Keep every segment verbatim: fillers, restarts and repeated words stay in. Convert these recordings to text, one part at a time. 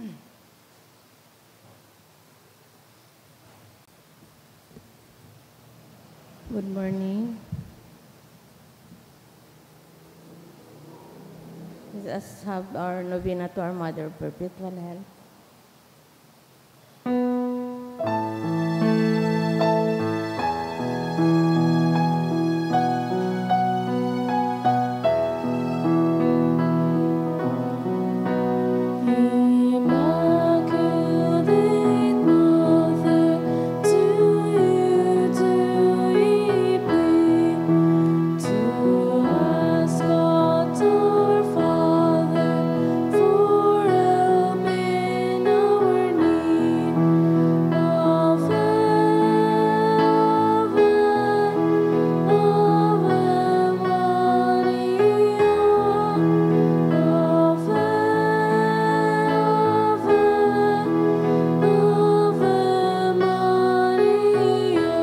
Good morning. Let us have our novena to our Mother Perpetual Help. Immaculate Mother, to you do we plead. To ask God our Father for help in our need. Ave, Ave, Ave Maria. Ave, Ave, Ave Maria.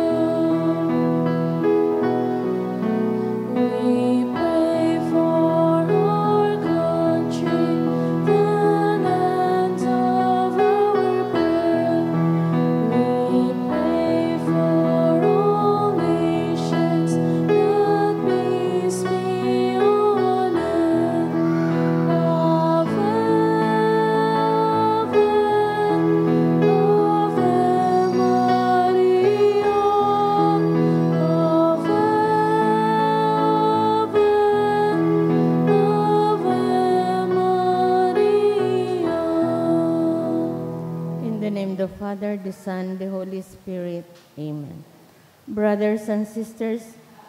We pray for our country, the land of our birth. We pray for all nations, that peace be on earth. Ave, Ave, Ave Maria. Ave, Ave, Ave Maria. In the name of the Father, the Son, the Holy Spirit. Amen. Brothers and sisters,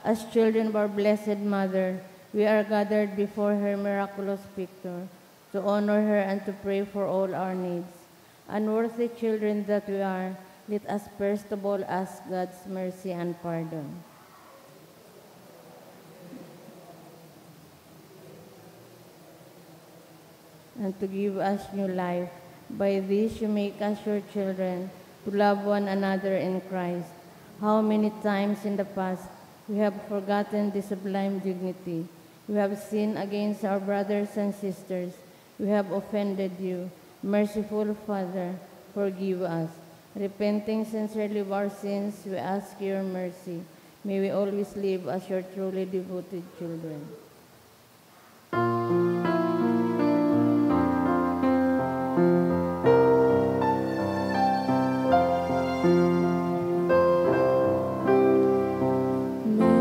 as children of our Blessed Mother, we are gathered before her miraculous picture to honor her and to pray for all our needs. Unworthy children that we are, let us first of all ask God's mercy and pardon. And to give us new life. By this you make us your children, to love one another in Christ. How many times in the past we have forgotten this sublime dignity. We have sinned against our brothers and sisters. We have offended you. Merciful Father, forgive us. Repenting sincerely of our sins, we ask your mercy. May we always live as your truly devoted children.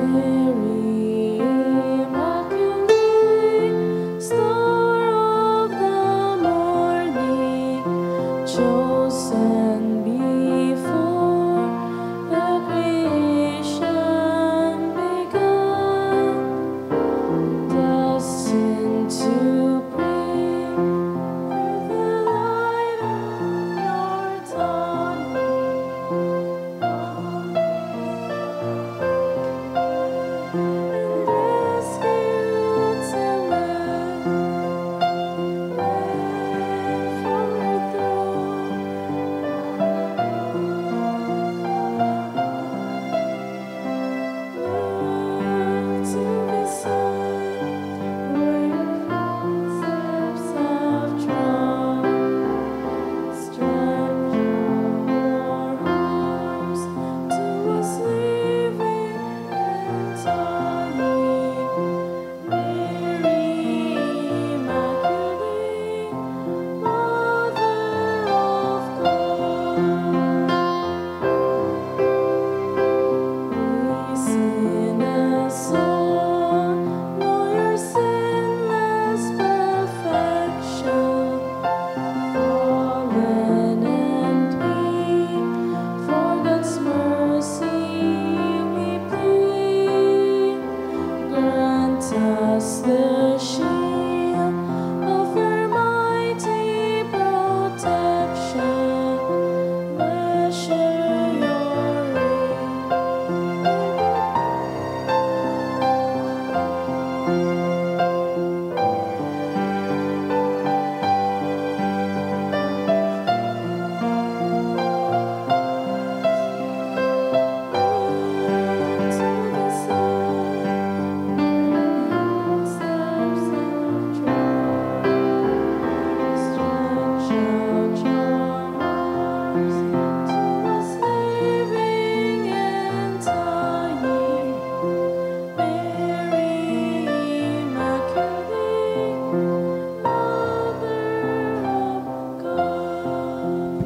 Mary Immaculate, Star of the morning, chosen before the creation began, destined to bring forth the light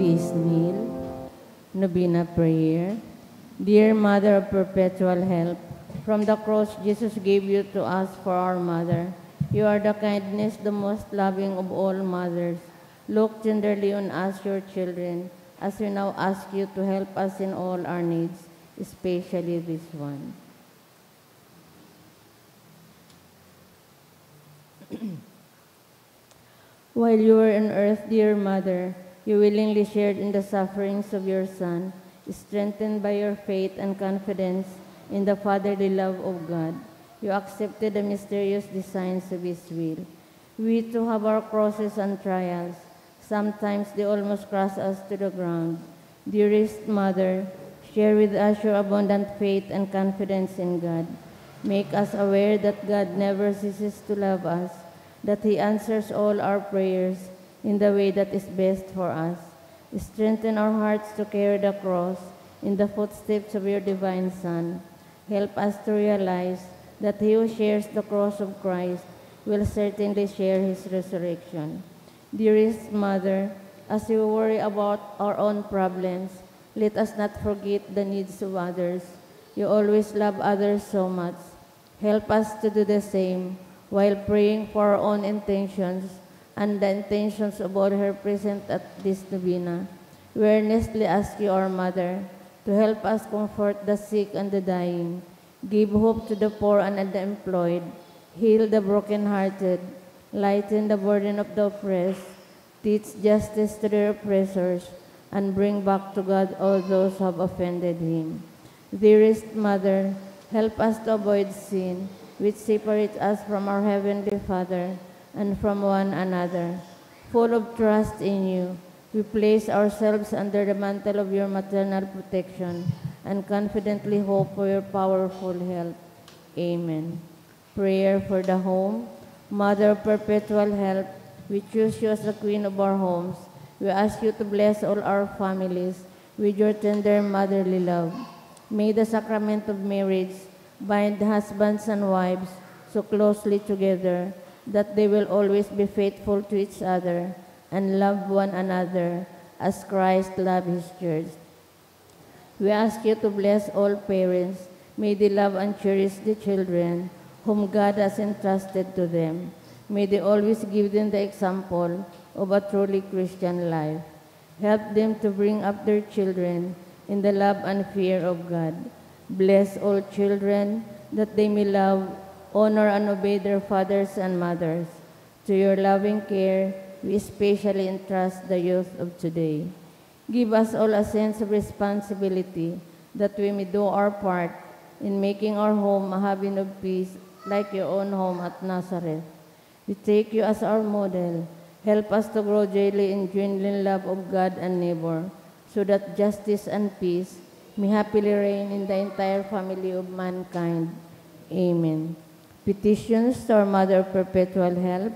Please kneel. Novena prayer. Dear Mother of Perpetual Help, from the cross Jesus gave you to us for our mother. You are the kindness, the most loving of all mothers. Look tenderly on us, your children, as we now ask you to help us in all our needs, especially this one. While you were on earth, dear Mother, you willingly shared in the sufferings of your Son. Strengthened by your faith and confidence in the fatherly love of God, you accepted the mysterious designs of His will. We too have our crosses and trials. Sometimes they almost crush us to the ground. Dearest Mother, share with us your abundant faith and confidence in God. Make us aware that God never ceases to love us, that He answers all our prayers in the way that is best for us. Strengthen our hearts to carry the cross in the footsteps of your divine Son. Help us to realize that he who shares the cross of Christ will certainly share his resurrection. Dearest Mother, as we worry about our own problems, let us not forget the needs of others. You always love others so much. Help us to do the same while praying for our own intentions and the intentions of all here present at this novena. We earnestly ask you, our Mother, to help us comfort the sick and the dying, give hope to the poor and the unemployed, heal the brokenhearted, lighten the burden of the oppressed, teach justice to their oppressors, and bring back to God all those who have offended Him. Dearest Mother, help us to avoid sin, which separates us from our Heavenly Father and from one another. Full of trust in you, we place ourselves under the mantle of your maternal protection and confidently hope for your powerful help. Amen. Prayer for the home. Mother of perpetual help, we choose you as the Queen of our homes. We ask you to bless all our families with your tender motherly love. May the sacrament of marriage bind husbands and wives so closely together that they will always be faithful to each other and love one another as Christ loved his church. We ask you to bless all parents. May they love and cherish the children whom God has entrusted to them. May they always give them the example of a truly Christian life. Help them to bring up their children in the love and fear of God. Bless all children that they may love, honor, and obey their fathers and mothers. To your loving care, we especially entrust the youth of today. Give us all a sense of responsibility that we may do our part in making our home a haven of peace like your own home at Nazareth. We take you as our model. Help us to grow daily in genuine love of God and neighbor, so that justice and peace may happily reign in the entire family of mankind. Amen. Petitions to our Mother of Perpetual Help,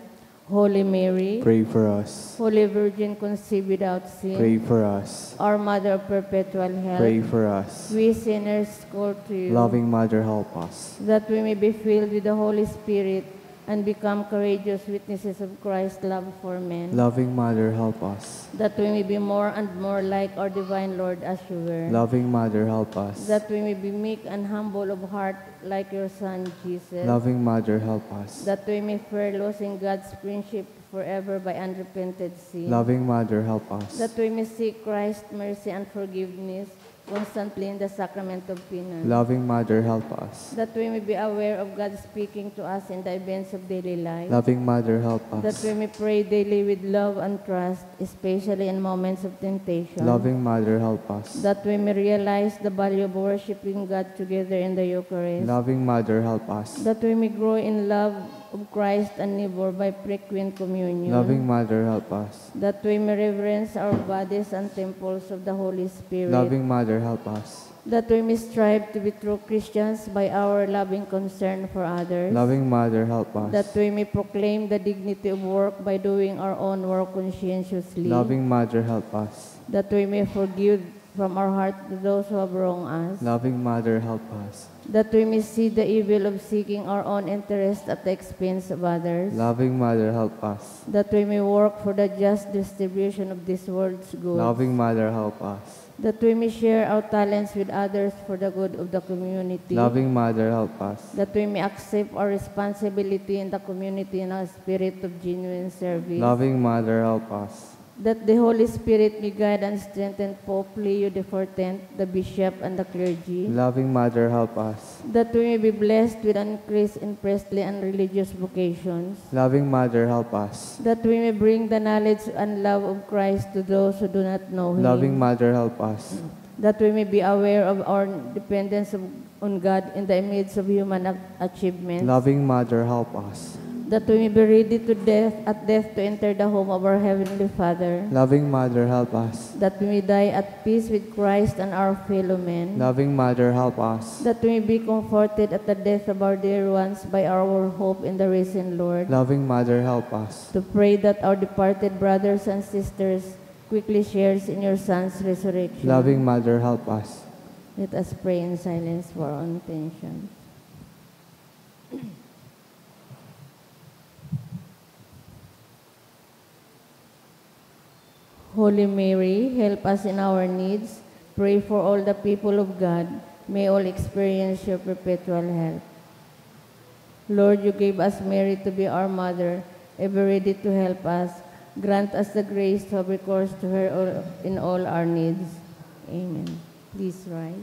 Holy Mary, pray for us. Holy Virgin conceived without sin, pray for us. Our Mother of Perpetual Help, pray for us. We sinners call to you. Loving Mother, help us. That we may be filled with the Holy Spirit and become courageous witnesses of Christ's love for men. Loving Mother, help us. That we may be more and more like our divine Lord as you were. Loving Mother, help us. That we may be meek and humble of heart like your Son, Jesus. Loving Mother, help us. That we may fear losing God's friendship forever by unrepented sin. Loving Mother, help us. That we may seek Christ's mercy and forgiveness constantly in the sacrament of penance. Loving Mother, help us. That we may be aware of God speaking to us in the events of daily life. Loving Mother, help us. That we may pray daily with love and trust, especially in moments of temptation. Loving Mother, help us. That we may realize the value of worshiping God together in the Eucharist. Loving Mother, help us. That we may grow in love of Christ and neighbor by frequent communion. Loving Mother, help us. That we may reverence our bodies and temples of the Holy Spirit. Loving Mother, help us. That we may strive to be true Christians by our loving concern for others. Loving Mother, help us. That we may proclaim the dignity of work by doing our own work conscientiously. Loving Mother, help us. That we may forgive from our heart to those who have wronged us. Loving Mother, help us. That we may see the evil of seeking our own interest at the expense of others. Loving Mother, help us. That we may work for the just distribution of this world's goods. Loving Mother, help us. That we may share our talents with others for the good of the community. Loving Mother, help us. That we may accept our responsibility in the community in a spirit of genuine service. Loving Mother, help us. That the Holy Spirit may guide and strengthen Pope Leo the fourteenth, the bishop, and the clergy. Loving Mother, help us. That we may be blessed with an increase in priestly and religious vocations. Loving Mother, help us. That we may bring the knowledge and love of Christ to those who do not know Him. Loving Mother, help us. That we may be aware of our dependence of, on God in the midst of human ac-, achievements. Loving Mother, help us. That we may be ready to death, at death to enter the home of our Heavenly Father. Loving Mother, help us. That we may die at peace with Christ and our fellow men. Loving Mother, help us. That we may be comforted at the death of our dear ones by our hope in the risen Lord. Loving Mother, help us. To pray that our departed brothers and sisters quickly shares in your Son's resurrection. Loving Mother, help us. Let us pray in silence for our intentions. Holy Mary, help us in our needs. Pray for all the people of God. May all experience your perpetual help. Lord, you gave us Mary to be our mother, ever ready to help us. Grant us the grace to have recourse to her all, in all our needs. Amen. Please rise.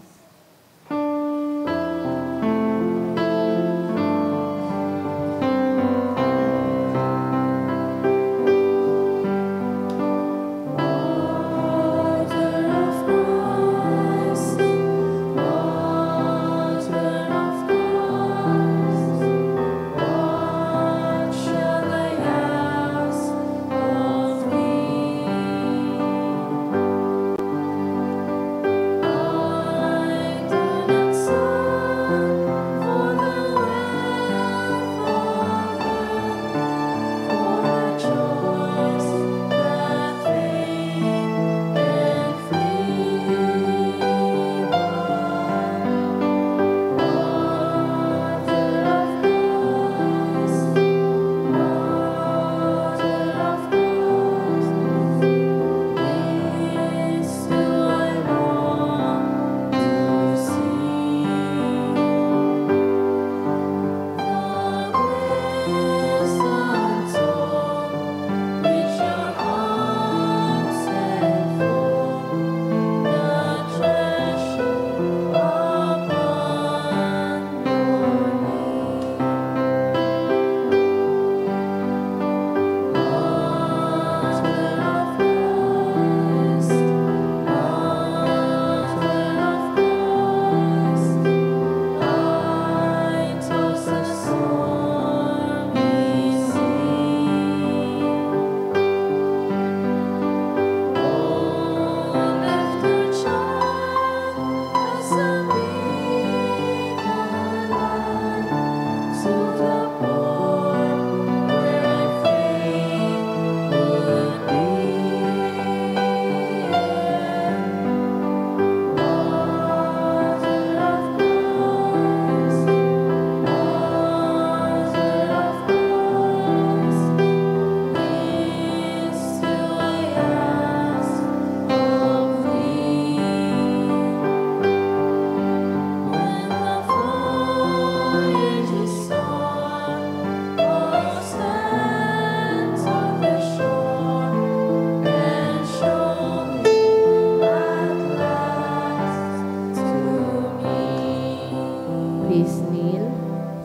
Please kneel.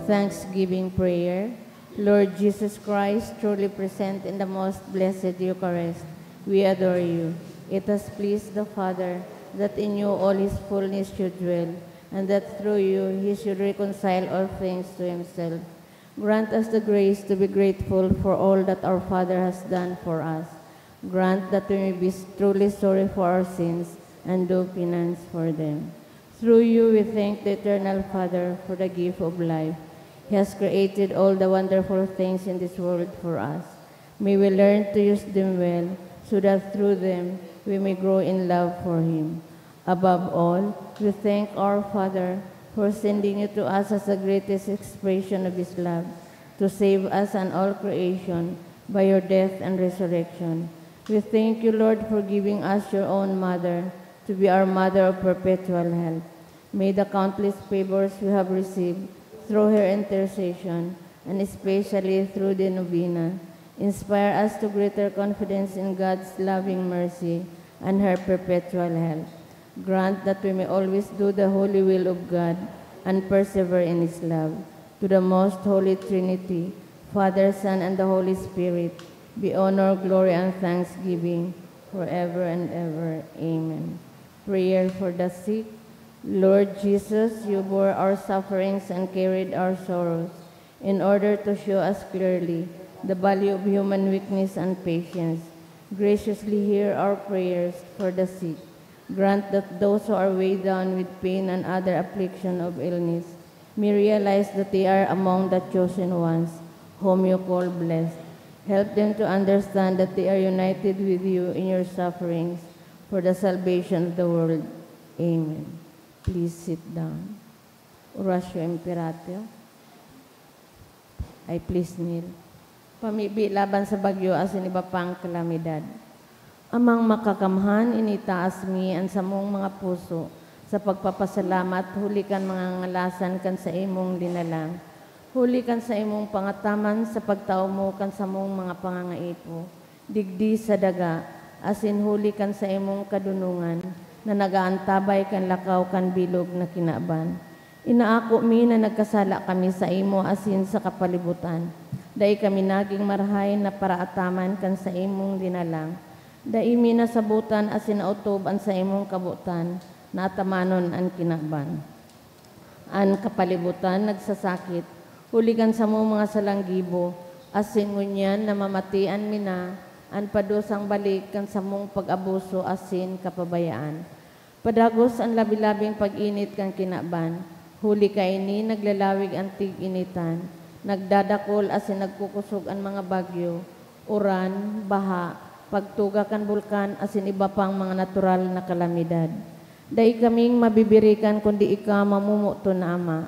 Thanksgiving prayer. Lord Jesus Christ, truly present in the most blessed Eucharist, we adore you. It has pleased the Father that in you all his fullness should dwell, and that through you he should reconcile all things to himself. Grant us the grace to be grateful for all that our Father has done for us. Grant that we may be truly sorry for our sins and do penance for them. Through you, we thank the Eternal Father for the gift of life. He has created all the wonderful things in this world for us. May we learn to use them well, so that through them we may grow in love for Him. Above all, we thank our Father for sending you to us as the greatest expression of His love, to save us and all creation by your death and resurrection. We thank you, Lord, for giving us your own Mother to be our Mother of perpetual help. May the countless favors we have received through her intercession, and especially through the novena, inspire us to greater confidence in God's loving mercy and her perpetual help. Grant that we may always do the holy will of God and persevere in His love. To the most holy Trinity, Father, Son, and the Holy Spirit, be honor, glory, and thanksgiving forever and ever. Amen. Prayer for the sick. Lord Jesus, you bore our sufferings and carried our sorrows in order to show us clearly the value of human weakness and patience. Graciously hear our prayers for the sick. Grant that those who are weighed down with pain and other affliction of illness may realize that they are among the chosen ones, whom you call blessed. Help them to understand that they are united with you in your sufferings for the salvation of the world. Amen. Please sit down. Oratio Imperatio. Ay, please kneel. Pamibi laban sa bagyo asin iba pang kalamidad. Amang Makakamhan, initaas mi an samong mga puso sa pagpapasalamat huli kan mga ngalasan kan saimong linalang, huli kan saimong pangataman sa pagtao mo kan samong mga pangangaipo digdi sa daga, asin huli kan saimong kadonongan na nag-aantabay kan lakaw kan bilog na kinaban. Inaako mi na nagkasala kami saimo asin sa kapalibutan. Dai kami nagin marahay na paraataman kan saimong linalang. Dai mi nasabotan asin naotob an saimong kabotan na atamanon an kinaban. An kapalibutan nagsasakit huli kan samong mga salang gibo, asin ngunyan namamatian mi na an padusang balik kan samong pag-abuso asin kapabayaan. Padagos an labi-labing pag-init kan kinaban, huli kaini naglalawig an tig-initan, nagdadakol asin nagkukosog an mga bagyo, uran, baha, pagtuga kan bulkan asin iba pang mga natural na kalamidad. Dai kaming mabibirikan kundi ika, mamomoton na Ama.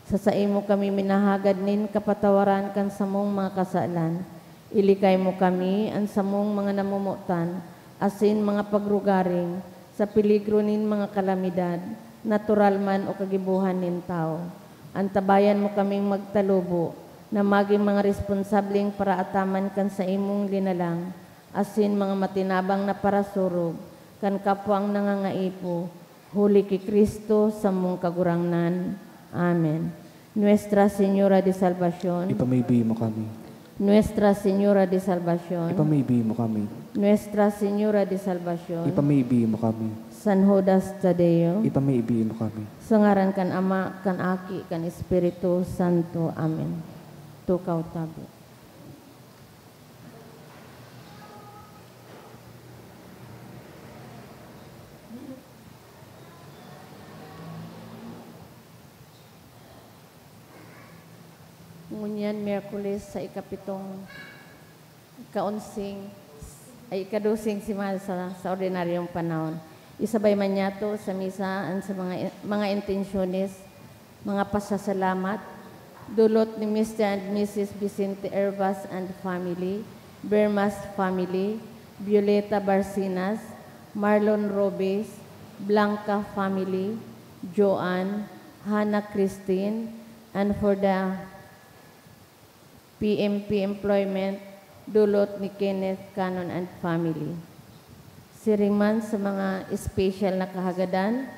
Sa saimo kami minahagad nin kapatawaran kan samong mga kasalan. Ilikay mo kami, an samong mga namomotan, asin mga pagrugaring, sa peligro nin mga kalamidad, natural man o kagibohan nin tawo. Antabayan mo kaming magtalubo na magin mga responsableng paraataman kan saimong linalang, asin mga matinabang na parasurog kan kapwang nangangaipo, huli ki Cristo, samong Kagurangnan. Amen. Nuestra Señora de Salvacion. Ipamibi mo kami. Nuestra Señora de Salvacion. Ipamibi mo kami. Nuestra Señora de Salvacion. Ipamibi mo kami. San Judas Tadeo. Ipamibi mo kami. Sa ngaran kan Ama, kan Aki, kan Espiritu Santo. Amen. Tukaw tabi. Ngunyan, Miyerkules sa ikapitong, ika-onseng, ay, ikadoseng semana sa, sa ordinaryong panahon. Isabay man niyato sa misa an sa mga, mga intensyones, mga pasasalamat, dulot ni Mister and Missus Vicente Hervas and family, Bermas family, Violeta Barcinas, Marlon Robes, Blanca family, Joanne, Hannah Christine, and for the P M P employment, dulot ni Kenneth Canon and family. Siring man sa mga espesyal na kahagadan,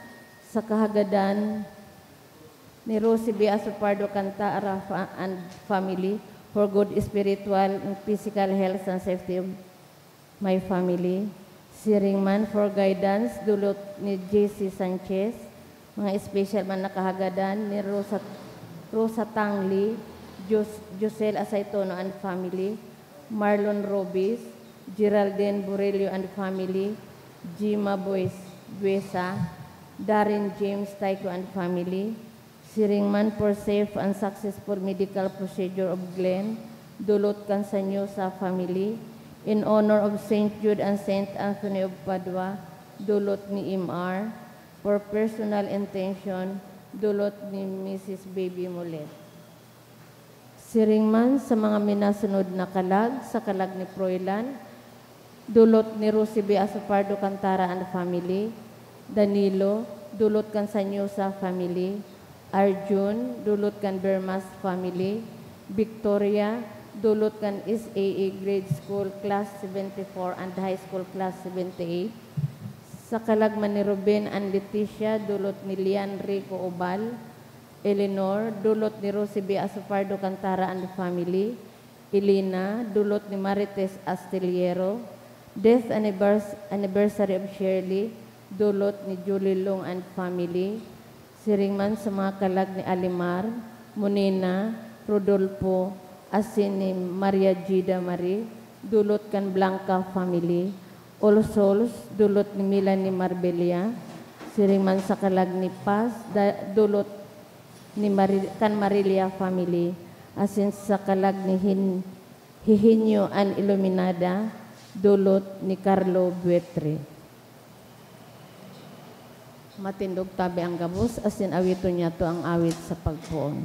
sa kahagadan ni Rosie B. Asopardo Cantara fa-, and family for good spiritual and physical health and safety of my family. Siring man for guidance, dulot ni J C Sanchez. Mga espesyal man na kahagadan ni Rosa, Rosa Tangli, Jos-, Josel Asaytono and family, Marlon Robis, Geraldine Borello and family, Gima Boys, Buesa, Darren James Taiko and family, siring man for safe and successful medical procedure of Glenn, dulot kan Sanyosa family, in honor of Saint Jude and Saint Anthony of Padua, dulot ni M R, For personal intention, dulot ni Missus Baby Mulet. Siring man sa mga minasunod na kalag, sa kalag ni Froilan, dulot ni Rosie B. Asopardo Cantara and family, Danilo, dulot kan Sanyosa family, Arjun, dulot kan Bermas family, Victoria, dulot kan S A A Grade School Class seventy-four and High School Class seventy-eight, sa kalag man ni Ruben and Leticia, dulot ni Lian Rico Obal, Eleanor, dulot ni Rosie B. Asopardo Cantara and family, Elena, dulot ni Marites Astillero, death annivers-, anniversary of Shirley, dulot ni Julie Long and family, siring man sa mga kalag ni Alimar, Monina, Rodolfo, asin ni Maria Gida Marie, dulot kan Blanca family, All Souls, dulot ni Melanie Marbella, siring man sa kalag ni Paz, da-, dulot ni Mari-, kan Marilia family, asin sa kalag ni Hin-, Hihinyo an Iluminada, dulot ni Carlo Buetre. Matindog tabi an gabos, asin awiton niyato an awit sa pagpoon.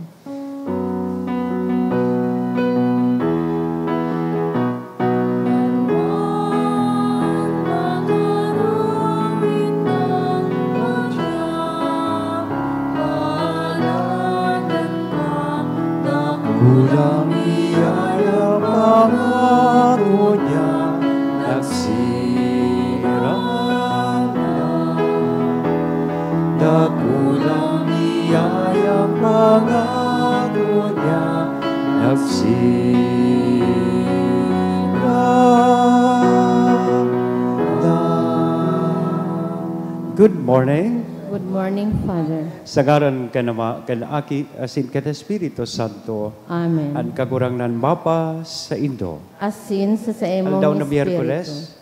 Dakulang biyaya, pangako niya, nagsirang na. Dakulang biyaya, pangako niya, nagsirang na. Good morning. Good morning, Father. Sa ngaran kan Ama, kan Aki, asin kan Espiritu Santo. Amen. An Kagurangnan mapasaindo. Asin sa saimong Aldaw na espiritu. Miyerkules,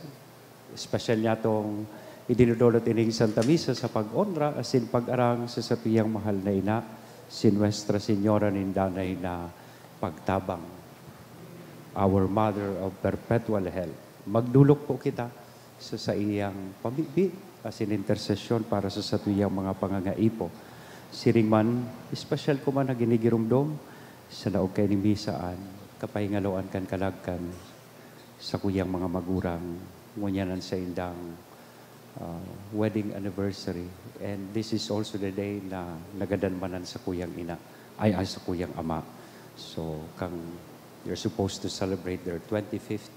espesyal niyatong idinudulot ining Santa Misa sa pag-onra asin pag-arang sa satuyang mahal na ina, si Nuestra Señora nin Danay na Pagtabang, Our Mother of Perpetual Help. Magdolok po kita sa saiyang pamibi asin intersesyon para sa satuyang mga pangangaipo. Siring man, espesyal ko man na ginigiromdom sa laog kaining misa an kapahingaloan kan kalag kan sakuyang mga magurang, ngunyan an saindang, ah, wedding anniversary. And this is also the day na nagadan man an sakuyang ina, ay, ay, sakuyang ama. So, kang, you're supposed to celebrate their twenty-fifth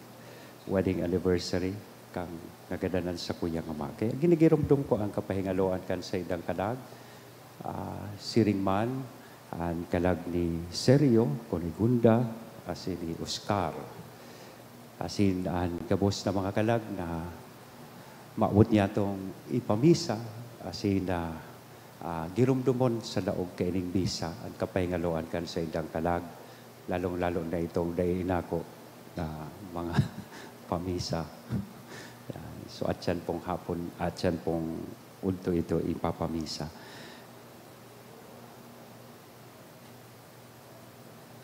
wedding anniversary, kang nagadan an sakuyang ama. Kaya ginigiromdom ko an kapahingaloan kan saindang kalag, ah, siring man an kalag ni Sergio, Cunegonda, asin ni Oscar. Asin an gabos na mga kalag na maabot niyatong ipamisa, asin na, ah, giromdomon sa laog kaining misa an kapahingaloan kan saindang kalag, lalong-lalo na itong dai inako na mga pamisa. Yan. So, atyan pong hapon, atyan pong udto ito ipapamisa.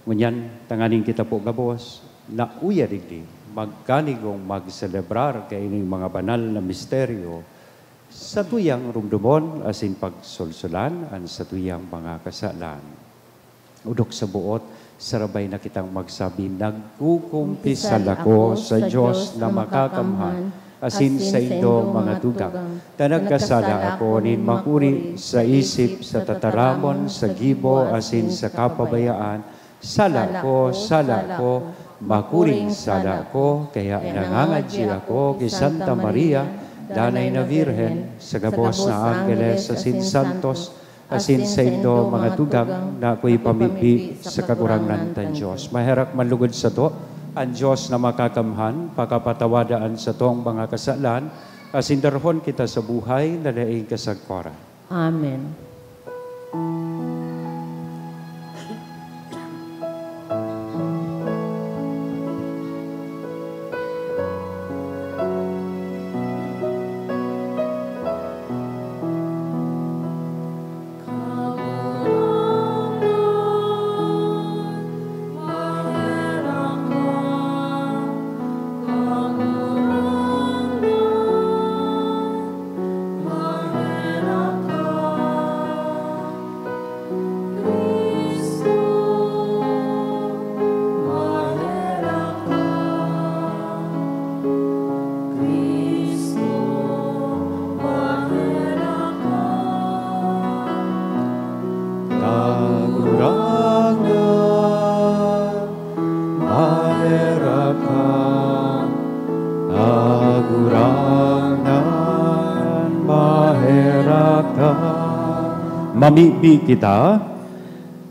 Ngunyan, tanganing kita po gabos na uya digdi, magkanigong magselebrar kaining mga banal na misteryo, satuyang romdomon asin pagsolsolan an satuyang mga kasalan. Odok sa boot, sarabay na kitang magsabi, "Nagkukumpisal ako sa Dios na makakamhan asin saindo mga tugang, ta nagkasala ako nin makuri sa isip, sa tataramon, sa gibo, asin sa kapabayaan. Sala ko, sala ko, makuring sala ko, kaya nangangadyi ako ki Santa Maria, Danay na Birhen, sa gabos na anggeles asin santos, asin saindo mga tugang na ako'y pamibi sa Kagurangnan kan Dios." Maherak man lugod sato an Dios na makakamhan, pakapatawada an satong mga kasalan, asin darhon kita sa buhay na daing kasagkoran. Amen. Mamibi kita.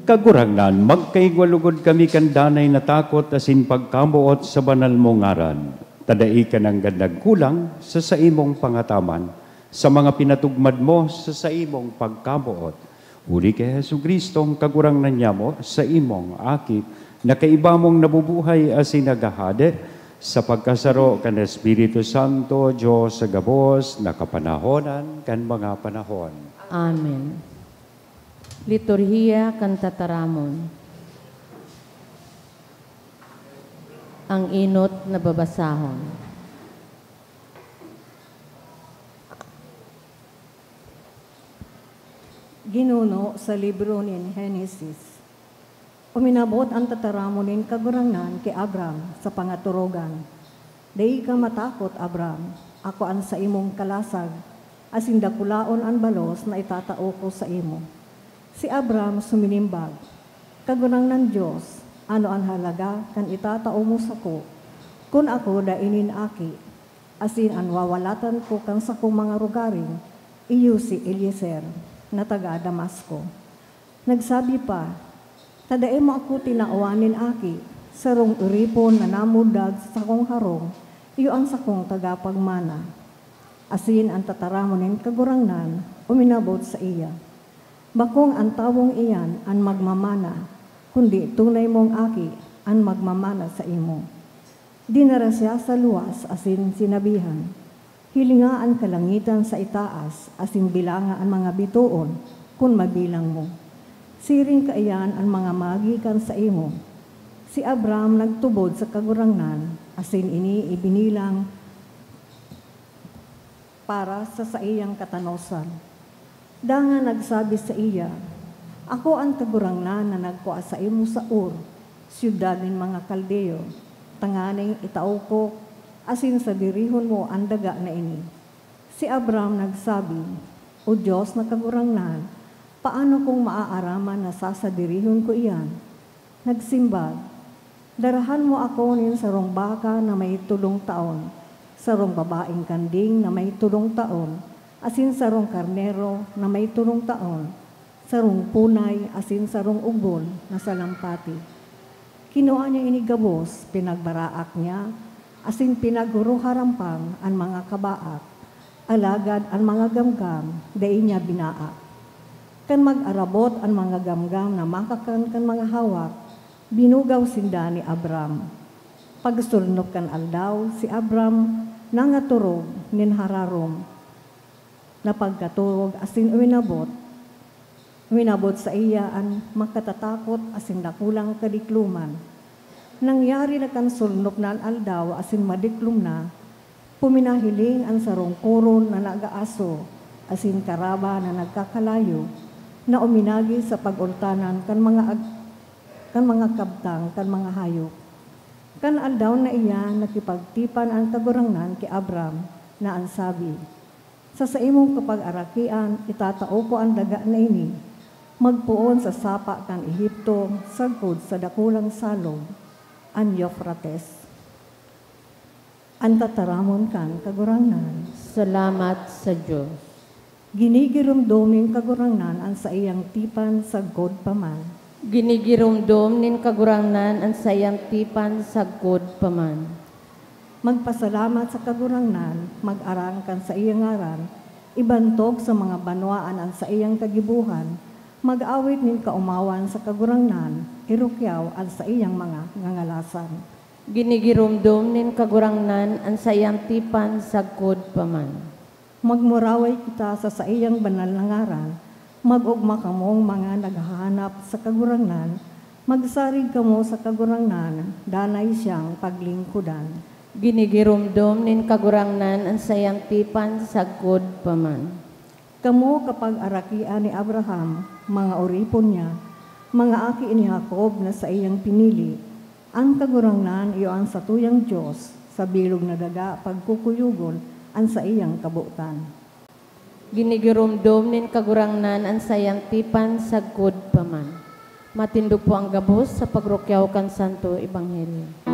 Kagurangnan, magkaigwa lugod kami kan danay na takot asin pagkamoot sa banal mong ngaran. Ta dai ka nanggad nagkulang sa saimong pangataman, sa mga pinatugmad mo sa saimong pagkamoot. Huli ki Jesu-Cristo, an Kagurangnan nyamo, saimong Aki, na kaiba mong nabubuhay asin naghahade, sa pagkasaro kan Espiritu Santo, Dios sa gabos na kapanahonan kan mga panahon. Amen. Liturhiya kan Tataramon. Ang enot na babasahon. Ginuno sa libro nin Henesis. Uminabot an tataramon nin Kagurangnan ki Abram sa pangatorogan, "Dai ka matakot, Abram. Ako an saimong kalasag, asin dakulaon an balos na itatao ko saimo." Si Abram suminimbag, "Kagurangnan Dios, ano an halaga kan itatao mo sako, kun ako dai nin aki? Asin an wawalatan ko kan sakong mga rogaring, iyo si Eliezer, na taga Damasco." Nagsabi pa, "Ta dai mo ako tinawan nin aki, sarong oripon na namudag sa sakong harong, iyo an sakong tagapagmana." Asin an tataramon nin Kagurangnan uminabot saiya, "Bakong an tawong iyan an magmamana, kundi tunay mong aki an magmamana saimo." Dinara siya sa luwas asin sinabihan, "Hilinga an kalangitan sa itaas asin bilanga an mga bitoon, kun mabilang mo. Siring kaiyan an mga magikan saimo." Si Abram nagtubod sa Kagurangnan, asin ini ibinilang para sa saiyang katanosan. Dangan nagsabi saiya, "Ako an Kagurangnan na nagkua saimo sa Ur, syudad nin mga Kaldeo, tanganing itao ko asin sadirihon mo an daga na ini." Si Abram nagsabi, "O Dios na Kagurangnan, paano kong maaaraman na sasadirihon ko iyan?" Nagsimbag, "Darahan mo ako nin sarong baka na may tolong taon, sarong babaeng kanding na may tolong taon, asin sarong karnero na may tolong taon, sarong punay asin sarong ugbon na salampati." Kinua niya ini gabos, pinagbaraak niya, asin pinaghoroharampang an mga kabaak, alagad an mga gamgam dai niya binaak. Kan mag-arabot an mga gamgam na makakan kan mga hawak, binugaw sinda ni Abram. Pagsulnop kan aldaw, si Abram nangatorog nin hararom na pagkatorog asin uminabot, uminabot saiya an makatatakot asin dakulang kadikloman. Nangyari na kan sulnop na an aldaw asin madiklom na, puminahiling an sarong koron na nag-aaso asin karaba na nagkakalayo na uminagi sa pag-ultanan kan mga ag-, kan mga kabtang kan mga hayop. Kan aldaw na iyan, nakipagtipan an Kagurangnan ki Abram, na an sabi, "Sa saimong kapagarakian, itatao ko an daga na ini, magpoon sa sapa kan Egipto, sagkod sa dakulang salog, an Eufrates." An tataramon kan Kagurangnan. Salamat sa Dios. Ginigiromdom nin Kagurangnan an saiyang tipan sagkod pa man. Ginigiromdom nin Kagurangnan an saiyang tipan sagkod pa man. Magpasalamat sa Kagurangnan, mag-aram kan saiyang ngaran, ibantog sa mga banwaan an saiyang kagibohan, mag-awit nin kaomawan sa Kagurangnan, irukyaw an saiyang mga ngangalasan. Ginigiromdom nin Kagurangnan an saiyang tipan sagkod pa man. Magmuraway kita sa saiyang banal na ngaran. Mag-ogma kamong mga naghahanap sa Kagurangnan, magsarig kamo sa Kagurangnan, danay siyang paglingkodan. Ginigiromdom nin Kagurangnan an saiyang tipan sagkod pa man. Kamo kapagarakian ni Abraham, mga oripon niya, mga aki ni Jacob na saiyang pinili, an Kagurangnan iyo an satuyang Dios, sa bilog na daga pagkukuyogon an saiyang kabotan. Ginigiromdom nin Kagurangnan an saiyang tipan sagkod pa man. Matindog po ang gabos sa pagrukyaw kan Santo Ebanghelyo.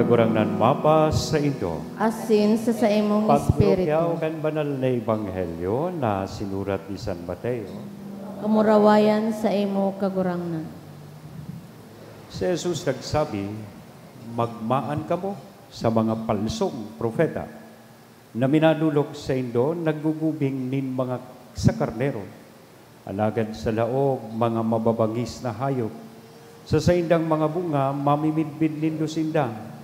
Kagurangnan mapasaindo. Asin sa saimong Pagpurukyaw espiritu. Kan banal na ebanghelyo na sinurat ni San Mateo. Kamurawayan saimo, Kagurangnan. Si Jesus nagsabi, "Magmaan kamo sa mga palsong propeta, na minadolok saindo naggugubing nin mga sa karnero, alagad sa laog, mga mababangis na hayop. Sa saindang mga bunga mamimidbid nindo sinda.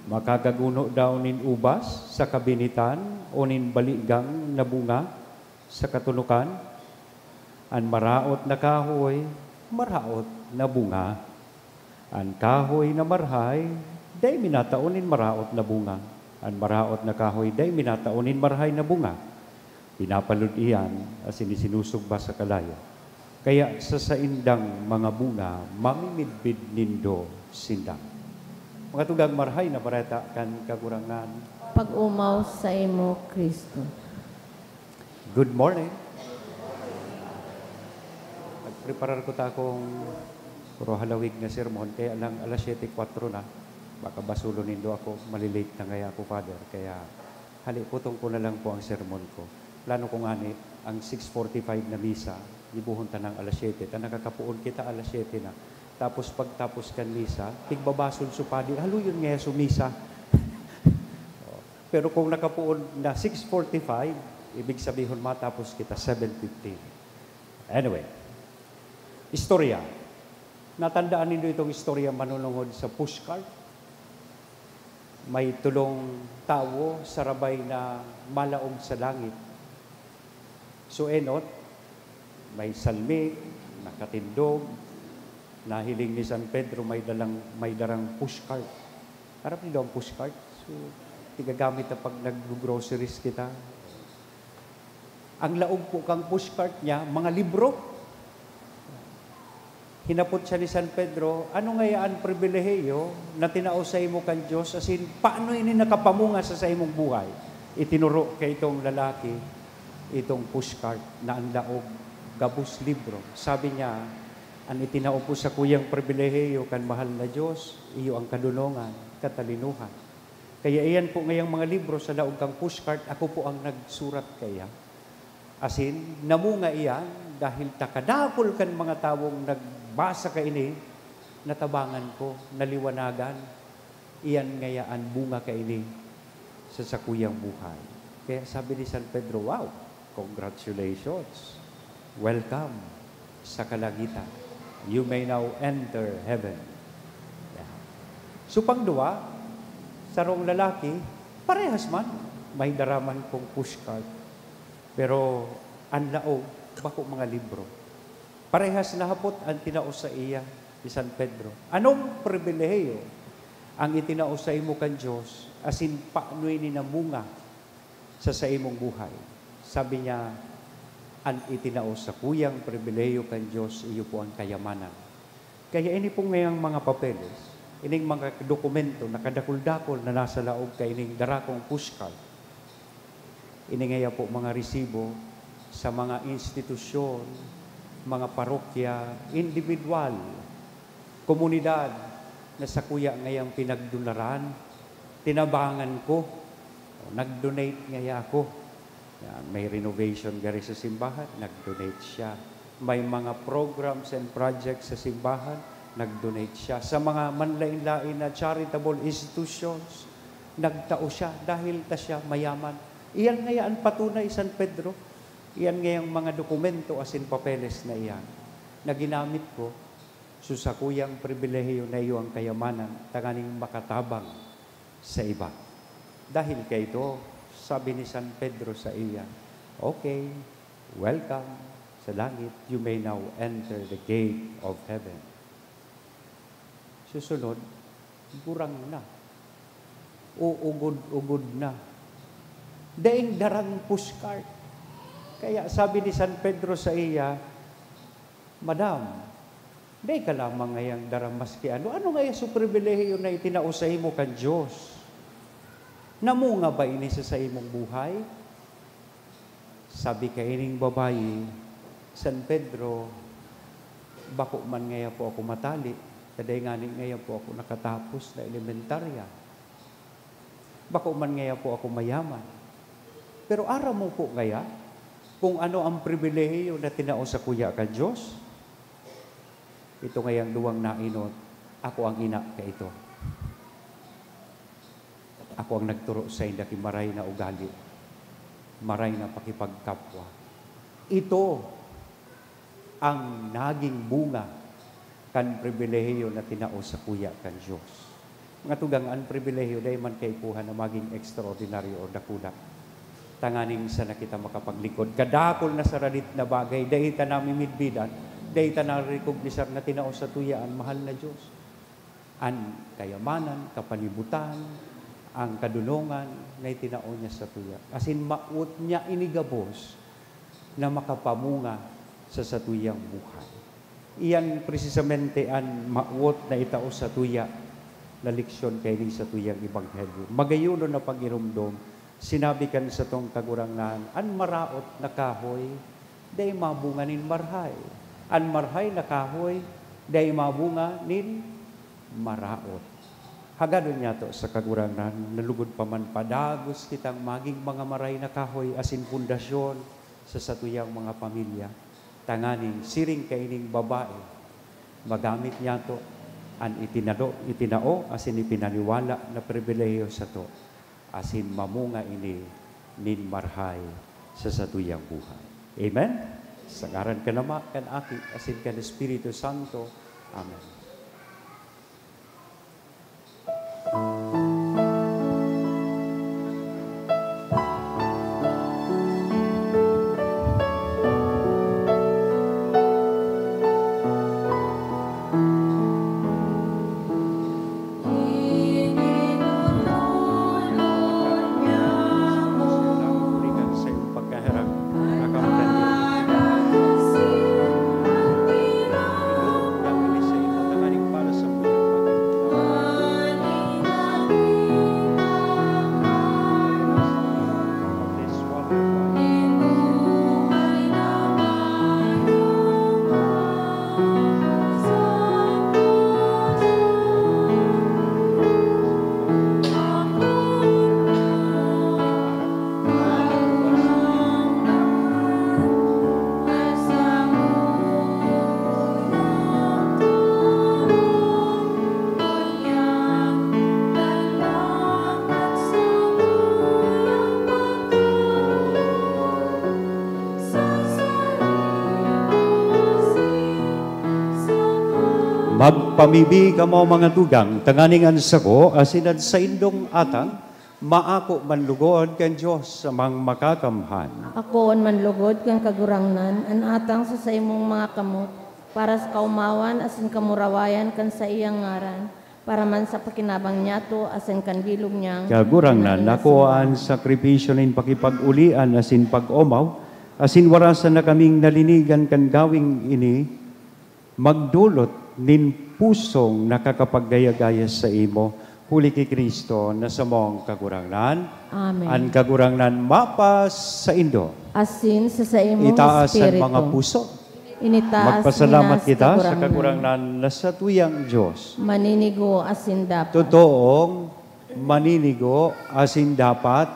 Makakaguno daw nin ubas sa kabinitan o nin baligang na bunga sa katunokan? An maraot na kahoy, maraot na bunga. An kahoy na marhay, dai minatao nin maraot na bunga. An maraot na kahoy, dai minatao nin marhay na bunga. Pinapalod iyan asin isinusugba sa kalayo. Kaya sa saindang mga bunga, mamimidbid nindo sinda." Mga tugang, Marahay na Bareta kan Kagurangnan. Pag-omaw saimo, Cristo. Good morning. Nagpreparar ko ta akong puro halawig na sermon, kaya lang alas siyete kwatro na. Baka basulon nindo ako, malilate na kaya ako, Father. Kaya haliputon ko na lang po ang sermon ko. Plano ko ngani, ang six forty-five na misa, gibohon ta nang alas siyete. Ta nakakapoon kita alas siyete na. Tapos pagtapos kan misa, tigbabasol su padi, "Haloyon ngaya su misa." Pero kung nakapoon na six forty-five, ibig sabihon matapos kita seven fifteen. Anyway, istorya. Natandaan nindo itong istorya manunungod sa pushcart? May tolong tawo sa rabay na malaog sa langit. So enot, may salmig, nakatindog, nahiling ni San Pedro may dalang, may darang pushcart. Aram nindo ang pushcart? So, tigagamit na pag nag-groceries kita. Ang laog po kang pushcart niya, mga libro. Hinapot siya ni San Pedro, "Ano ngaya an pribilehiyo na tinao saimo kan Dios, asin paano ini nakapamunga sa saimong buhay?" Itinuro kay itong lalaki itong pushcart na ang laog gabos libro. Sabi niya, "An itinao po sakuyang pribilehiyo kan mahal na Dios, iyo ang kadonongan, katalinuhan. Kaya iyan po ngayang mga libro sa laog kang pushcart, ako po ang nagsurat kaya." Asin namunga iyan dahil ta kadakul kan mga tawong nagbasa kaini, natabangan ko, naliwanagan. Iyan ngaya an bunga kaini sa sakuyang buhay. Kaya sabi ni San Pedro, "Wow! Congratulations! Welcome sa kalangitan. You may now enter heaven." Yeah. So, pangduwa, sarong lalaki, parehas man, may dara man pong pushcart. Pero an laog, bako mga libro. Parehas na hapot an tinao saiya ni San Pedro. "Anong pribilehiyo ang itinao saimo kan Dios, asin paano ini namunga sa saimong buhay?" Sabi niya, "An itinao sakuyang pribilehiyo kan Dios, iyo po an kayamanan." Kaya ini pong ngayang mga papeles, ining mga dokumento na kadakul-dakul na nasa laog kaining dara kong pushcart, ini ngaya po mga resibo sa mga institusyon, mga parokya, indibidwal, komunidad na sakuya ngayang pinagdunaran, tinabangan ko, o, nag-donate ngaya ako. Yan, may renovation gari sa simbahan, nag-donate siya. May mga programs and projects sa simbahan, nag-donate siya. Sa mga manlain-lain na charitable institutions, nagtao siya dahil ta siya mayaman. Iyan ngaya an patunay, San Pedro. Iyan ngayang mga dokumento asin papeles na iyan na ginamit ko, so sakuyang pribilehiyo na iyo ang kayamanan tanganing makatabang sa iba. Dahil kaito, sabi ni San Pedro saiya, "Okay, welcome sa langit. You may now enter the gate of heaven." Susunod, gurang na. Uugod-ugod na. Daing darang pushcart. Kaya sabi ni San Pedro saiya, "Madam, dai ka lamang ngayang dara maski ano. Ano ngaya su pribilehiyo na itinao saimo kan Dios? Namunga ba ini sa saimong buhay?" Sabi kaining babayi, "San Pedro, bako man ngaya po ako matali, ta dai ngani ngaya po ako nakatapos na elementarya. Bako man ngaya po ako mayaman. Pero aram mo po ngaya kung ano ang pribilehiyo na tinao sakuya kan Dios? Ito ngayang duwang naenot, ako ang ina kaito. Ako ang nagturo sainda ki maray na ugali, maray na pakipagkapwa. Ito ang naging bunga kan pribilehiyo na tinao sakuya kan Dios. Mga tugang, an pribilehiyo dai man kaipuhan na magin ekstraordinaryo o dakula. Tanganing sana kita makapaglingkod. Kadakul na saradit na bagay, dai ta namimidbidan, dai ta narerikognisar na tinao satuya an mahal na Dios. An kayamanan, kapanibutan, ang kadonongan na itinao niya satuya. Asin mawot niya ini gabos na makapamunga sa satuyang buhay. Iyan presisamente an mawot na itao satuya na leksyon kaining satuyang ebanghelyo. Magayonon na pagiromdom, sinabi kan satong Kagurangnan, "An maraot na kahoy dai mabunga nin marhay. An marhay na kahoy dai mabunga nin maraot." Hagadon niyato sa Kagurangnan na lugod pa man padagos kitang magin mga maray na kahoy asin pundasyon sa satuyang mga pamilya, tanganing siring kaining babae, magamit niyato an itinado, itinao asin ipinaniwala na pribilehiyo sato, asin mamunga ini nin marhay sa satuyang buhay. Amen? Sa ngaran kan Ama, kan Aki, asin kan Espiritu Santo. Amen. Magpamibi kamo, mga tugang, tanganing an sako asin an saindong atang maako man lugod kan Dios Amang Makakamhan. Akoon man lugod kan Kagurangnan an atang sa saimong mga kamot, para sa kaomawan asin kamurawayan kan saiyang ngaran, para man sa pakinabang niyato asin kan bilog niyang Kagurangnan, pinahiyasan. Ako an sakripisyo nin pakipag-olian asin pag-omaw, asin warasan na kaming nalinigan kan gawing ini, magdolot nin pusong nakakapagdayagaya saimo, huli ki Cristo na samong Kagurangnan. Amen. An Kagurangnan mapasaindo. Asin sa saimong Itaas an espiritu. Mga puso. Initaas Magpasalamat niya sa kita sa Kagurangnan. Kagurangnan na satuyang Dios. Maninigo asin dapat. Totoong maninigo asin dapat,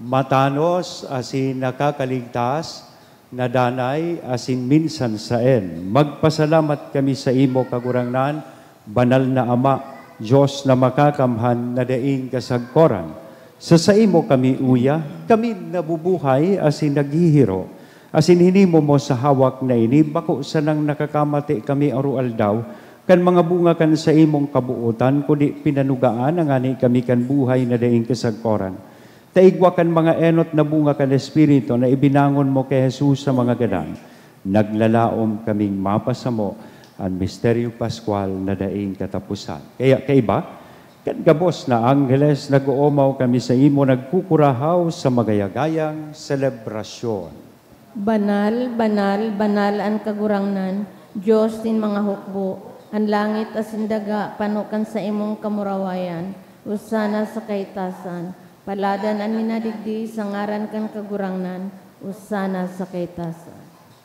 matanos asin nakakaligtas, na danay asin minsan saen. Magpasalamat kami saimo, Kagurangnan, Banal na Ama, Dios na Makakamhan na daing kasagkoran. Sa saimo kami uya, kami nabubuhay asin naghihiro, asin hinimo mo sa hawak na ini, bako sanang nakakamate kami aroaldaw kan mga bunga kan saimong kabootan, kundi pinanugaan na ngani kami kan buhay na daing kasagkoran. Ta igwa kan mga enot na bunga kan Espiritu na ibinangon mo ki Jesus sa mga gadan, naglalaom kaming mapasamo an misteryo paskwal na daing kataposan. Kaya kaiba, kan gabos na angheles nag-oomaw, kami saimo nagkukurahaw sa magayagayang selebrasyon. Banal, banal, banal an Kagurangnan, Dios nin mga hukbo. An langit asin daga pano kan saimong kamurawayan. Hosana sa kaitasan. Paladan an minadigdi sa ngaran kan Kagurangnan. Hosana sa kaitasan.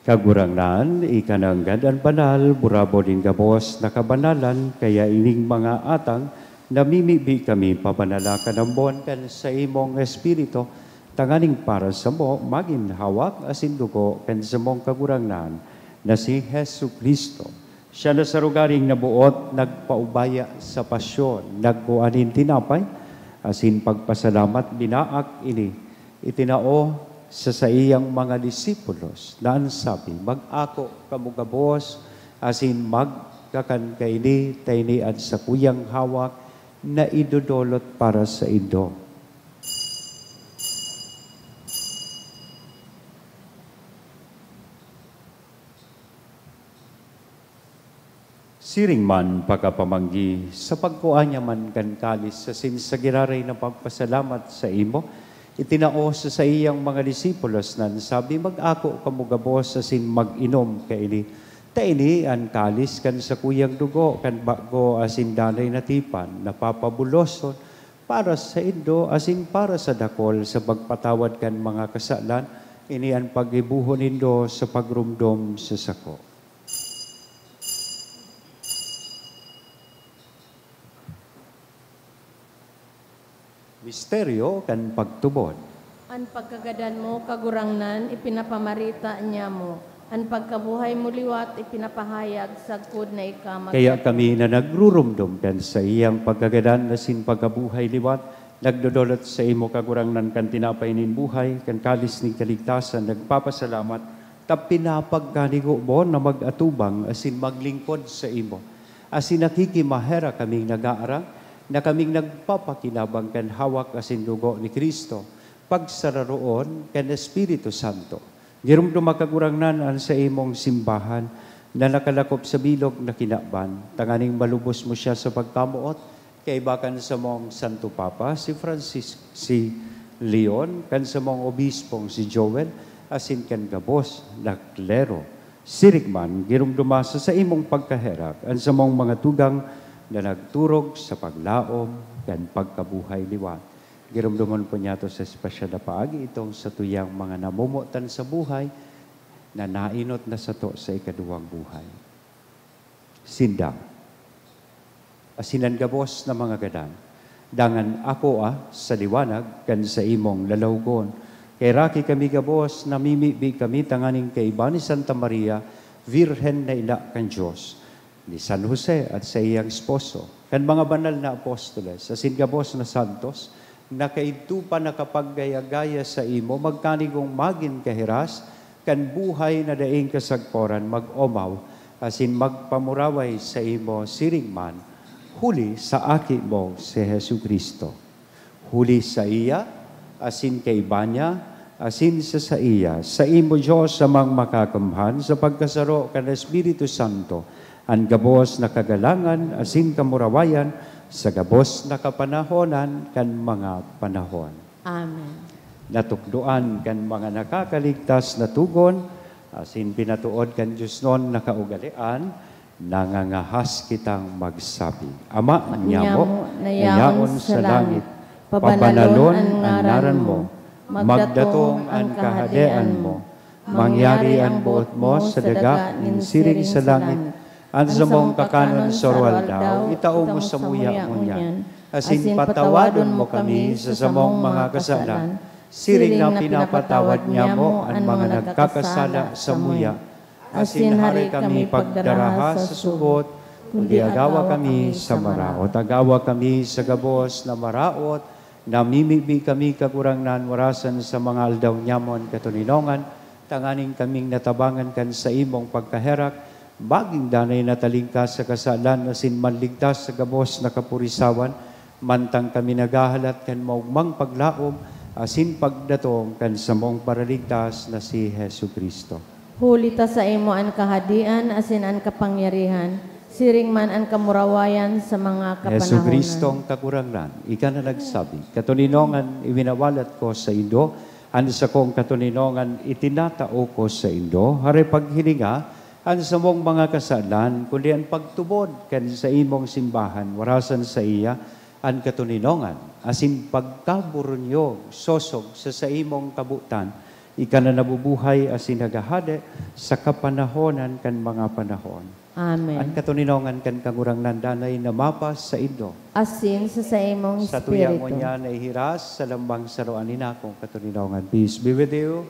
Kagurangnan, ika nanggad an banal, burabod nin gabos na kabanalan, kaya ining mga atang Namimibi kami pabanal kan ambon kan saimong Espiritu, tanganing para samo magin hawak asin dugo kan samong Kagurangnan na si Jesu-Cristo. Siya na sa rogaring naboot, nagpaubaya sa pasyon, nagkua nin tinapay, asin pagpasalamat, binaak ini, itinao sa saiyang mga disipulos, na an sabi, "Mag-ako kamo gabos, asin magkakan kaini, ta ini an sakuyang hawak na idodolot para saindo." Siring man pakapamanggi, sa pagkua niya man kan kalis asin sa giraray na pagpasalamat saimo, itinao sa saiyang mga disipulos, na an sabi, "Mag-ako kamo gabos asin mag-inom kaini, ta ini an kalis kan sakuyang dugo kan bago asin danay na tipan, na papabuloson para saindo asin para sa dakol sa pagpatawad kan mga kasalan. Ini an paggibohon nindo sa pagromdom sa sako." Misteryo kan pagtubod. An pagkagadan mo, Kagurangnan, ipinapamarita niamo. An pagkabuhay mo liwat ipinapahayag sagkod na ika magkadto. Kaya kami na nagruromdom kan saiyang pagkagadan asin pagkabuhay liwat, nagdodolot saimo, Kagurangnan, kan tinapay nin buhay, kan kalis nin kaligtasan, nagpapasalamat, ta pinapagkanigo mo na mag-atubang asin maglingkod saimo. Asin nakikimaherak kaming nag-aarang na kaming nagpapakinabang kan hawak asin dugo ni Cristo, pagsararoon kan Espiritu Santo. Giromdoma, Kagurangnan, an saimong simbahan na nakalakop sa bilog na kinaban, tanganing malubos mo siya sa pagkamoot, kaiba kan samong Santo Papa, si Francis, si Leon, kan samong Obispong si Joel, asin kan gabos na klero. Siring man, giromdoma sa saimong pagkaherak an samong mga tugang na nagturog sa paglaom kan pagkabuhay liwat. Giromdomon po niyato sa espesyal na paagi itong satuyang mga namomotan sa buhay na nainot na sato sa ikaduwang buhay. Sinda, asin an gabos na mga gadan, dangan akoa sa liwanag kan saimong lalawgon. Kaheraki kami gabos, namimibi kami tanganing kaiba ni Santa Maria, Birhen na ina kan Dios, ni San Jose at saiyang esposo, kan mga banal na apostoles, asin gabos na santos, na kaidto pa nakapaggaya-gaya saimo, magkanigong magin kahiras kan buhay na daing kasagporan, mag-omaw asin magpamuraway saimo siring man, huli sa Aki mo, si Jesu-Cristo. Huli saiya, asin kaiba niya, asin sa saiya, saimo, Dios Amang Makakamhan, sa pagkasaro kan Espiritu Santo, an gabos na kagalangan asin kamurawayan sa gabos na kapanahonan kan mga panahon. Amen. Natukdoan kan mga nakakaligtas na togon, asin pinatood kan diosnon na kaugalean, nangangahas kitang magsabi, Ama niamo na yaon sa langit, pabanalon an ngaran mo, magdatong an kahadean mo, mangyari an boot mo sa daga nin siring sa langit. An samong kakanon sa aroaldaw, itao mo samuya ngunyan, asin patawadon mo kami sa samong mga kasalan, siring na pinapatawad niamo an mga nagkakasala samuya. Asin hare kami pagdaraha sa sugot, kundi agawa kami sa maraot. Agawa kami sa gabos na maraot, namimibi kami, Kagurangnan, warasan sa mga aldaw nyamon katoninongan, tanganing kaming natabangan kan saimong pagkaherak, magin danay na talingkas sa kasalan asin manligtas sa gabos na kapurisawan, mantang kami naghahalat kan maogmang paglaom asin pagdatong kan samong Paraligtas na si Jesu-Cristo. Huli ta saimo an kahadean asin an kapangyarihan, siring man an kamurawayan sa mga kapanahonan. Jesu-Cristong Kagurangnan, ika na nagsabi, "Katoninongan iwinawalat ko saindo, an sakong katoninongan itinatao ko saindo." Hare paghilinga an samong mga kasalan, kundi an pagtubod kan saimong simbahan, warasan saiya an katoninongan asin pagkaburunyog sosog sa saimong kabotan, Ika na nabubuhay asin naghahade sa kapanahonan kan mga panahon. Amen. An katoninongan kan Kagurangnan danay na mapasaindo. Asin sa saimong Sa tuya mo espiritu. Niya naihiras sa lambang saroan ni nakong katoninongan. Peace be with you.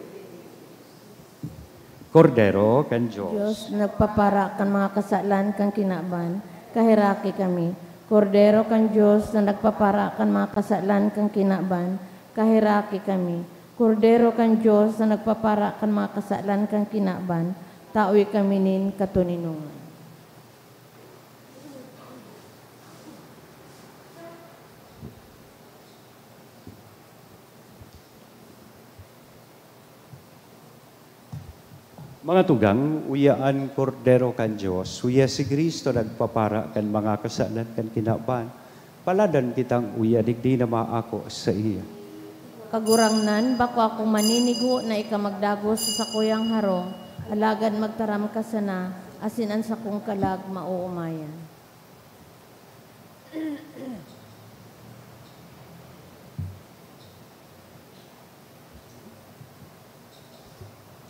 Kordero kan Diyos. Diyos, nagpapara kan mga kasalan kan kinaban, kaheraki kami. Kordero kan Diyos na nagpapara kan mga kasalan kan kinaban, kaheraki kami. Kordero kan Dios na nagpapara kan mga kasalan kan kinaban, tawe kami nin katoninongan. Mga tugang, uya an Kordero kan Dios, uya si Cristo nagpapara kan mga kasalan kan kinaban. Paladan kitang uya digdi na maako saiya. Kagurangnan, bako akong maninigo na ika magdagos sa sakuyang harong, alagad magtaram ka sana, asin an sakong kalag maoomayan.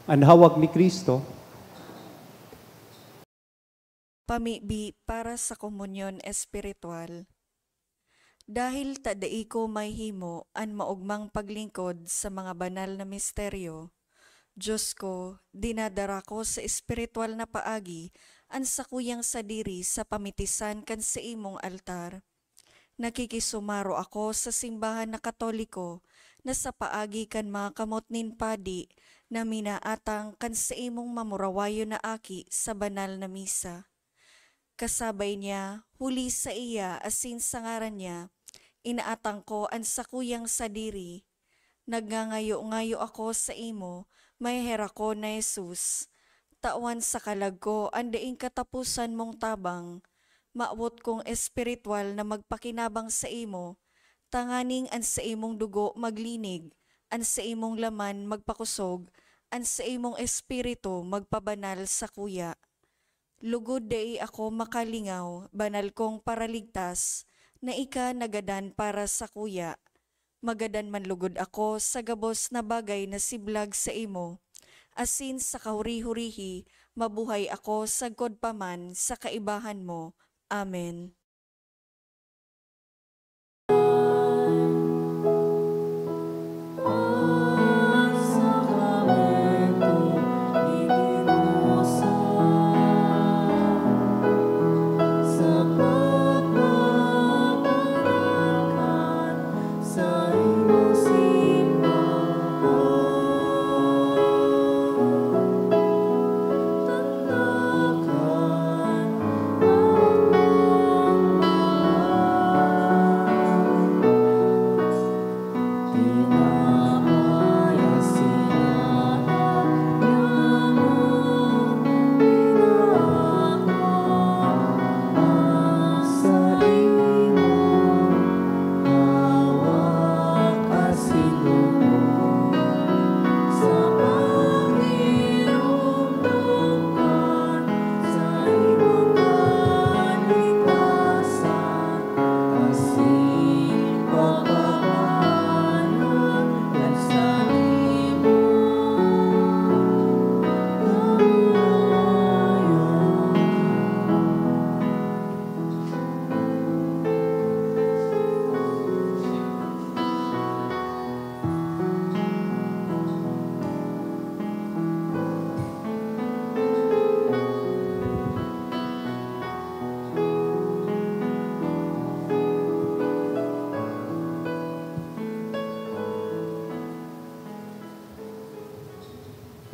An hawak ni Cristo. Pamibi para sa komunyon espiritual. Dahil ta dai ko mahihimo an maogmang paglingkod sa mga banal na misteryo, Dios ko, dinadara ko sa espiritual na paagi an sakuyang sadiri sa pamitisan kan saimong altar. Nakikisumaro ako sa simbahan na Katoliko na sa paagi kan mga kamot nin padi na minaatang kan saimong mamurawayon na aki sa banal na misa. Kasabay niya, huli saiya asin sa ngaran niya, inaatang ko an sakuyang sadiri. Nagngangayo-ngayo ako saimo, maheherak ko na Jesus. Tawan sa kalag ko an daing kataposan mong tabang. Mawot kong espiritual na magpakinabang saimo, tanganing an saimong dugo maglinig, an saimong laman magpakosog, an saimong espiritu magpabanal sakuya. Lugod dai ako makalingaw, banal kong Paraligtas, na ika nagadan para sakuya. Magadan man lugod ako sa gabos na bagay na siblag saimo, asin sa kahuri-hurihi mabuhay ako sagkod pa man sa kaibahan mo. Amen.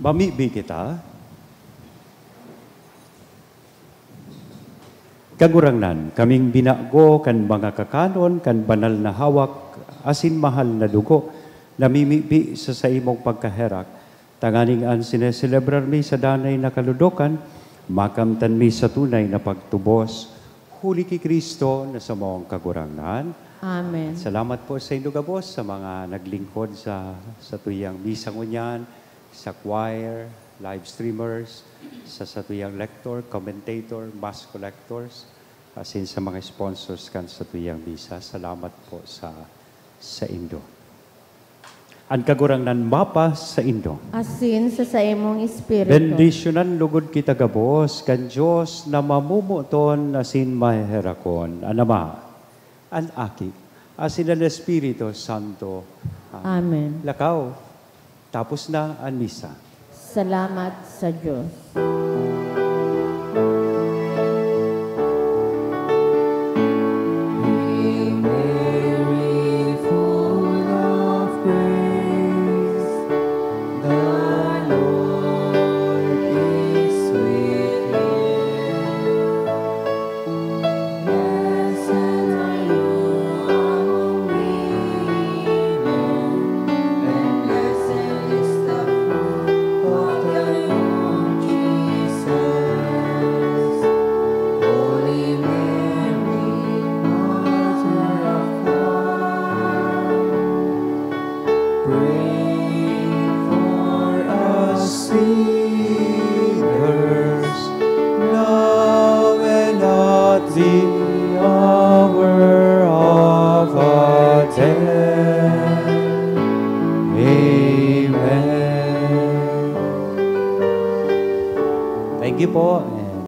Mamibi kita. Kagurangnan, kaming binago kan mga kakanon kan banal na hawak asin mahal na dugo, namimibi sa saimong pagkaherak, tanganing an sineselebrar mi sa danay na kaludokan, makamtan mi sa tunay na pagtubos. Huli ki Cristo na samong Kagurangnan. Amen. Salamat po sa indo gabos, sa mga naglingkod sa, sa tuyang misa ngunyan, sa choir, live streamers, sa satuyang lector, commentator, mass collectors, asin sa mga sponsors kan satuyang misa. Salamat po sa, sa indo. An Kagurangnan mapasaindo. Asin sa saimong espiritu. Bendisyonan lugod kita gabos kan Dios na mamomoton asin maheherakon, an Ama, an Aki, asin an Espiritu Santo. Amen. Lakaw, tapos na an misa. Salamat sa Diyos.